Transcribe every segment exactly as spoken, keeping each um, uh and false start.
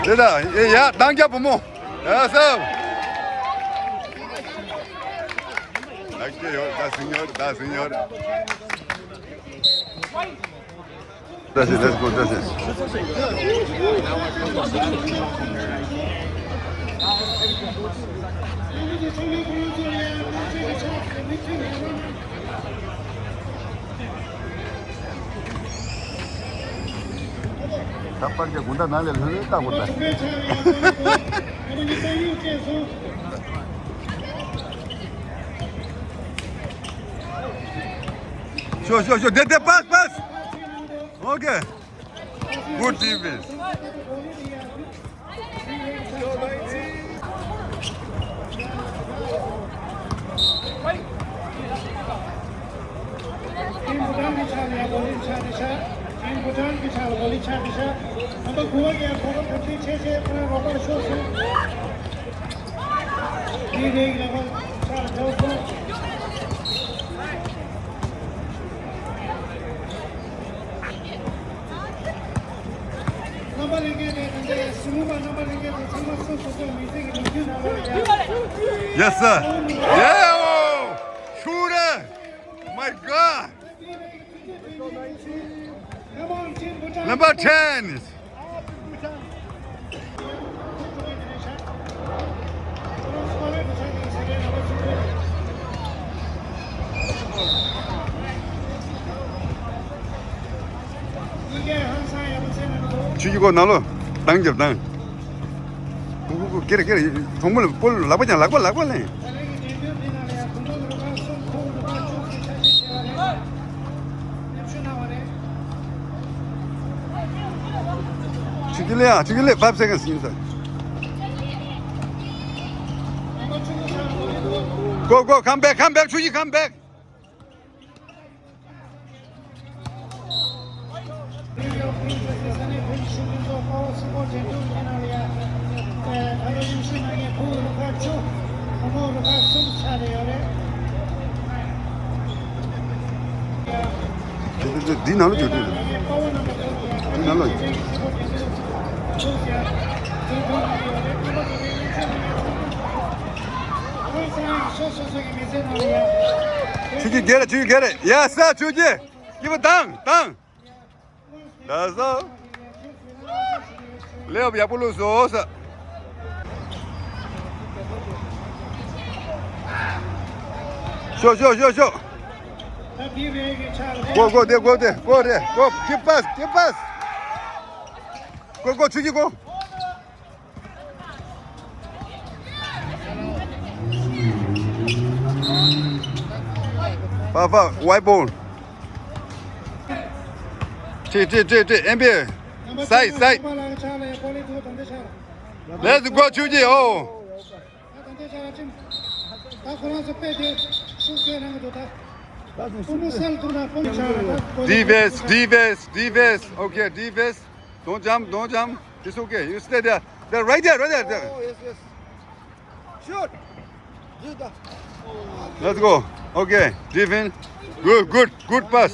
དེ་ད་ཡ་ཡ་དང་རྒྱ་བུ་མོ། ཡ་སབ། ལགས་ཀྱི་ཡོད་ད་སིང་ཡོད་ད་སིང་ཡོད། That's it, let's go, that's it. ད་པར་གྱི་དགུན་ཟླ་ནང་ལས་ལྷོད་ལྷོད་ལྟ་དགོས་ད། ཤོ་ཤོ་ཤོ། དེ་དེ། པཱས་པཱས། Okay. Good defense. Team Bhutan གི་ཆ་ལ་ཡ་གོ་ལི་ཆ་དེ་ཤ། Team Bhutan གི་ཆ་ལ་གོ་ལི་ཆ་དེ་ཤ། ང་ཚོ་གུ་བ་གི་ཡ་གོ་བ་ག་ཚོད་ཆེ་ཆེ་ཁོ་རང་རོགས་པ་ཤོག་ཟེར། དེ་རེད་ལ་གོ་ཆ་ལ་འགྲོ་སོང་། རྣམ་པ་ལྷན་རྒྱས་དེ་ད་ལྟ་ཡ་སྲིང་མོ་པ་རྣམ་པ་ལྷན་རྒྱས་དེ་ཚང་མ་སོ་སོ་སོའི་མི་ཚེ་གི་ལོ་རྒྱུས་ནང་ལ་ཡ། Yes sir. Yeah. Oh, shooter. My God. Number ten. ཆུ་ཡི་གོ་ནང་ལོ། བཏང་རྒྱབ་བཏང་། ཀུ་ཀུ་ཀུ། ཀེ་རེ་ཀེ་རེ། གྲོགས་མོ་ལ་སྤོ་ལག་པ་ཀྱང་ལག་པ་ལག་པ་ལེན། ཆུ་གི་ལེ་ཡ། ཆུ་གི་ལེ། Five seconds ཡིན་ས། Go, go, come back, come back, ཆུ་ཡི། Come back. འདི་ནང་ལ་འཇུག་དུས། འདི་ནང་ལ། ཆུ་རྒྱུ་སྒེར་རེད། ཆུ་རྒྱུ་སྒེར་རེད། ཡ་ས། ཆུ་རྒྱུ་སྐྱིད་པོ་བཏང་བཏང་། ད་ས། ལེའོ་ཡག་པོ་བླུགས་སོང་ས། ཤོག་ཤོག་ཤོག་ཤོག། Go, go, there, go, there, go, there, go, keep pass, keep pass. Go, go, ཆུ་རྒྱུ་go. Far, far, wide ball. ཁྲིད་ཁྲིད་ཁྲིད་ཁྲིད། ཨེམ་པི། སའིཌ་སའིཌ། Let's go ཆུ་རྒྱུ། ཨོ། Defense, defense, defense. Okay, defense. Don't jump, don't jump. It's okay. You stay there. There, right there, right there, there. Oh, yes, yes. Shoot. Let's go. Okay, defense. Good, good, good pass.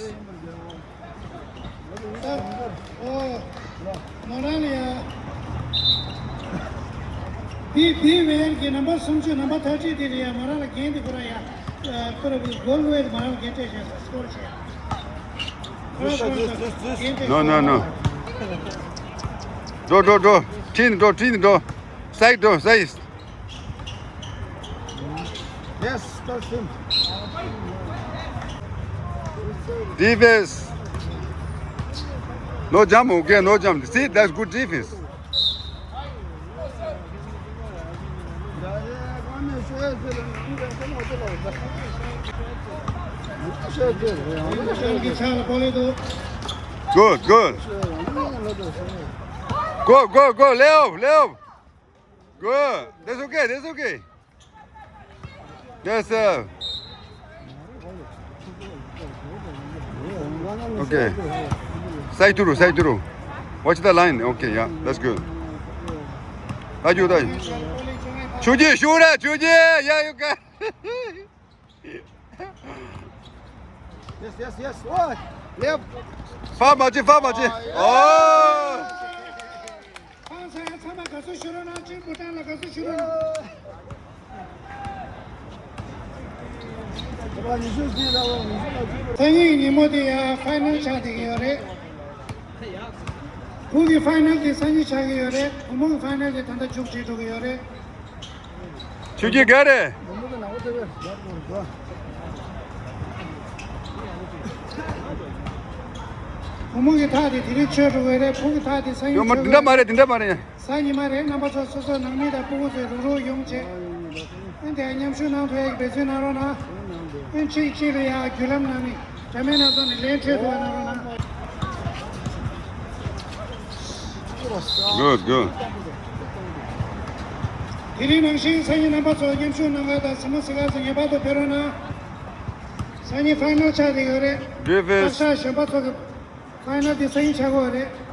ང་རང་ལ་ཡ། བི་བི་ཝེན་གྱི་ནམ་པར་སུམ་ཅུ། ནམ་པར་ཐར་ཊི་དེ་ལ་ཡ། ང་རང་ལ་འགན་དེ་ཁོ་རང་ཡ། ཁོ་རང་གི་གོལ་ཝེ་ང་རང་འགན་སྤྲད་བྱས་སོ། སི་ཀོར་བྱས། No, no, no. འགྲོ་འགྲོ་འགྲོ། ཁྲིད་འགྲོ། ཁྲིད་འགྲོ། སའིཌ་འགྲོ། སའིཌ། Yes, that's him. Defense. No jump, okay, no jump. See, that's good defense. Good, good. Go, go, go, Leo, Leo. Good. That's okay. That's okay. That's uh. Okay. Side through, side through. Watch the line. Okay, yeah, that's good. Thank you, thank you. ཆུ་རྒྱུ་ཤུགས་ར། ཆུ་རྒྱུ། Yeah, you got. Yes, yes, yes. Oh, left. ཧྥ་མ་བྱེད། ཧྥ་མ་བྱེད། Oh. ཚང་མ་དགའ་བསུ་ཞུ་རོགས་གནང་། ཅིན་པུ་ཀྲང་ལ་དགའ་བསུ་ཞུ་རོགས་གནང་། སང་ཉིན་ཉིན་མོ་དེ་ཡང་ཕའི་ནལ་ཆགས་བསྡད་ཀྱི་ཡོད་རེད། བུ་གི་ཕའི་ནལ་དེ་སང་ཉིན་ཆགས་ཀྱི་ཡོད་རེད། བུ་མོ་གི་ཕའི་ནལ་དེ་ད་ལྟ་མཇུག་སྒྲིལ་འགྲོ་གི་ཡོད་རེད། ཆོས་སྐྱིད་ག་རེ། བུ་མོ་གི་ཐག་དེ་དེ་རིང་ཆོད་འགྲོ་གི་རེད། བུ་གི་ཐག་དེ་སང་ཉིན་ཡོད་མ་ཆོད་འདི་འདྲ་གི་མ་རེད། འདི་འདྲ་མ་རེད། གཟའ་ཉི་མ་རེད། རྣམ་པ་ཚོ་སོ་སོ་ནང་མི་དང་སྤུ་གུ་ཚོས་རུག་རུག་ཡོང་བྱས། ཨ་ནི་དེ་མཉམ་ཞུགས་གནང་ཐུབ་ཡག་གི་འབད་བརྩོན་གནང་རོགས་གནང་། ཨ་ནི་གཅིག་གཅིག་ལ་ཡ་བརྒྱུད་ལམ་ནང་ནས་དྲ་མའི་ནང་ཚོ་ནས་ལན་འཕྲོད་ཐུབ་པ་གནང་རོགས་གནང་། Good, good. དེ་རིང་ནང་བཞིན་སང་ཉིན་རྣམ་པ་ཚོ་མཉམ་ཞུགས་གནང་ག་དང་གཟིགས་མོ་གཟིགས་ག་ཚོ་ངེས་པར་དུ་ཕེབས་རོགས་གནང་། སང་ཉིན་ཕའི་ནལ་ཆགས་བསྡད་ཡོད་རེད། Griffiths. སྟག་ཤར་གཞོན་པ་ཚོ་གི་ཕའི་ནལ་དེ་སང་ཉིན་ཆགས་ཀྱི་ཡོད་རེད།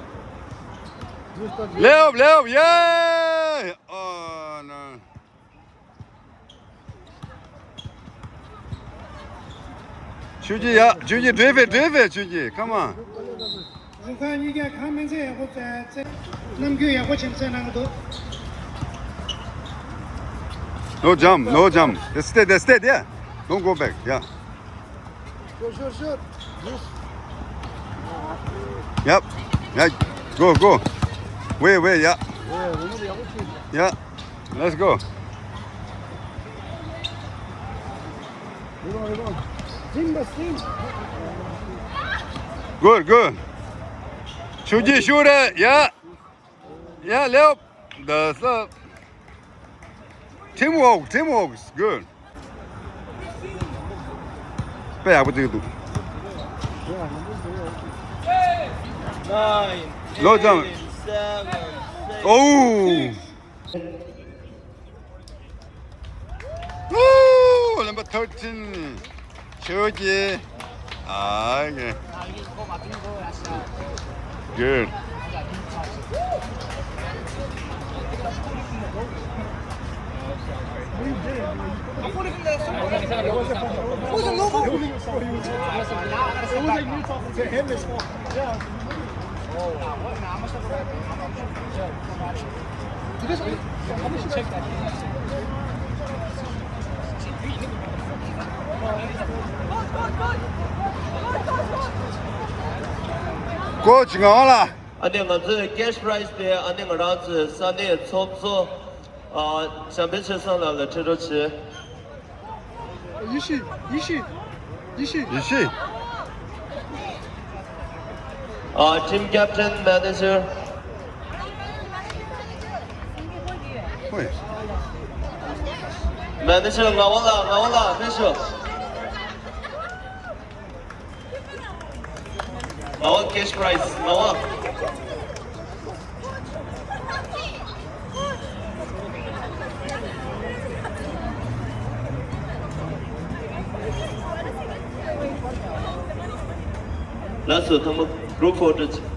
Lay up, lay up, yeah! Oh, no. ཆོས་སྐྱིད་ཡ། ཆོས་སྐྱིད། Griffith, Griffith, ཆོས་སྐྱིད། Come on. རུ་ཁག་གཉིས་ཀ་གང་མིན་ཚད་ཡག་པོ་རྩེ། རྣམ་འགྱུར་ཡག་པོ་བྱེད་རྩེ་གནང་གི་འདུག No jump, no jump. Just stay there, stay there. Don't go back. Yeah. Sure, sure, sure. Yes. Yep. Yeah. Go, go. Wait, wait, yeah. Yeah, we need to have a team. Yeah. Let's go. Hold on, hold on. Steam, the steam. Good, good. ཆོས་སྐྱིད་ཤུགས་རེ། Yeah. Yeah, left. That's up. Teamwork, teamwork is good. དཔེ་ཡག་པོ་བརྩི་གི་འདུག Nine, ལོ་ཙམ། Eight, seven, six. Oh! Oh, number thirteen. ཆོས་སྐྱིད། ཨ་ནི། Good. Coach, ང་ལ། ཨ་ནི་ང་ཚོའི་cash prize དེ་ཨ་ནི་ང་རང་ཚོའི་ས་གནས་ཚོགས་གཙོ་ཨ་བྱམས་པའི་ཆོས་བཟང་ལགས་ལ་སྤྲད་རོགས་བྱེད། ཡེ་ཤེས། ཡེ་ཤེས། ཡེ་ཤེས། ཡེ་ཤེས། ཨ། Team captain, manager. ཧོꯏ། Manager ངག་དབང་ལགས། ངག་དབང་ལགས་ཕེབས་ཤོག་ངག་དབང་། Cash prize ངག་དབང་། ལགས་སོ། ཐོག་མ་group photo།